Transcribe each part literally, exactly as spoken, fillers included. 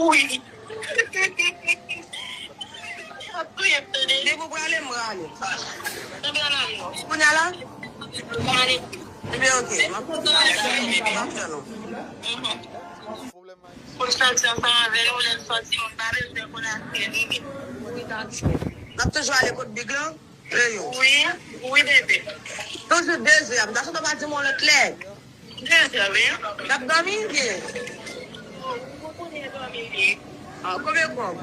Wi. Ap touye m tande. Depi w prale, m rale. Mwen pral ale non. Kounye a la? Mwen ale. Ebyen, oke. M ap, m ap tann ou. Pou m sòti ansanm avè nou, lè m sòti, m pa bezwen konn aksè li. N ap toujou ale kot Big lan? Wi, wi, bebe. Toujou de zè a. M ta sot pa di m yon lòt lè. De zè, wi. N ap dòmi byen. Ou konnen dòmi byen. Ah, konbyen kòb?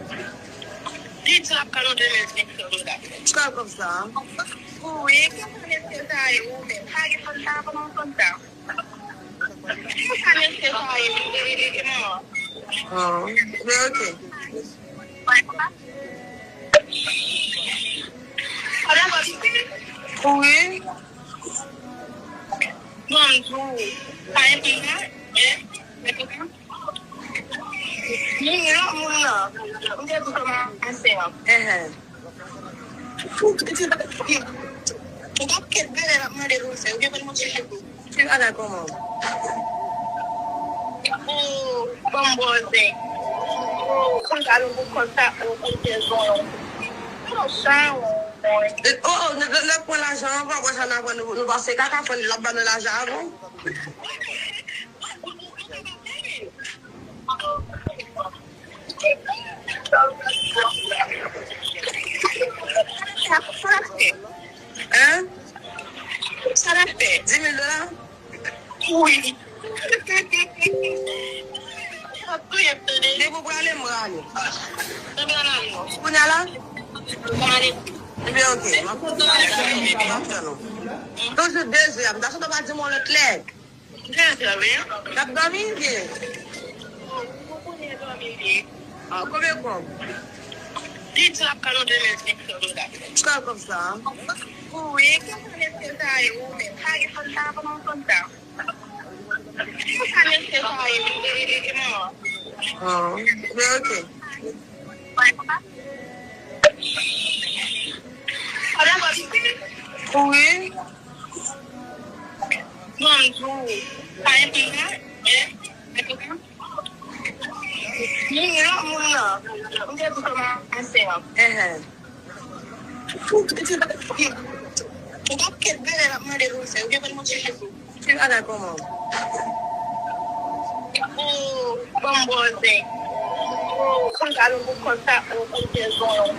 Li di l ap kal yon de mil senk san dola. Kòb konsa? Wi, konsa mesye sa ye ou menm. Pa gen fanm sa, pa gen fanm sa. Sa mesye sa ye, e, e, e, manman. Ah, men oke. Wi. Bon, m di w, pa enpli nan, e, moun nan, moun nan, m te di kòmanse an. Enhen. Ou t ap ket bèlè l ap mande pou l fè. Ou gen pou l montre pou. Ti bagay kòman? Ou ban m bòzè. Ou konn sa nou pou konn sa ou konn bezwen. Ou sa ou. Oh, oh, nou, nou, nou pran lajan anvan, apre sa n aprann nou, nou pase kaka, fò l ap ban nou lajan avan. Hein? Sa l ap fè? Di mil dola? Wi. Ap touye m tande. Depi w prale, m rale. Mwen pral ale non. Kounye a la? Mwen ale. Ebyen, oke. M ap, m ap tann ou. Toujou de zè a. M ta sot pa di m yon lòt lè. N ap dòmi byen. Ah, konbyen kòb? Li di l ap kal yon de mil senk san dola. Kòb konsa? Wi, konsa mesye sa ye ou menm. Pa gen fanm sa, pa gen fanm sa. Konsa mesye sa ye, e, e, e, manman. Ah, men oke. Wi. Bon, m di w, pa enpli nan, e, moun nan, moun nan, m te di kòmanse an. Enhen. Ou t ap ket bèlè l ap mande pou l fè. Ou gen pou l montre pou. Ti bagay kòman? Ou ban m bòzè. Ou konn sa nou pou konn sa ou konn bezwen.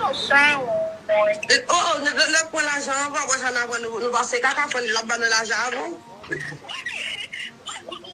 Ou sa ou. Oh, oh, nou, nou, nou pran lajan anvan, apre sa n aprann nou, nou pase kaka, fò l ap ban nou lajan avan.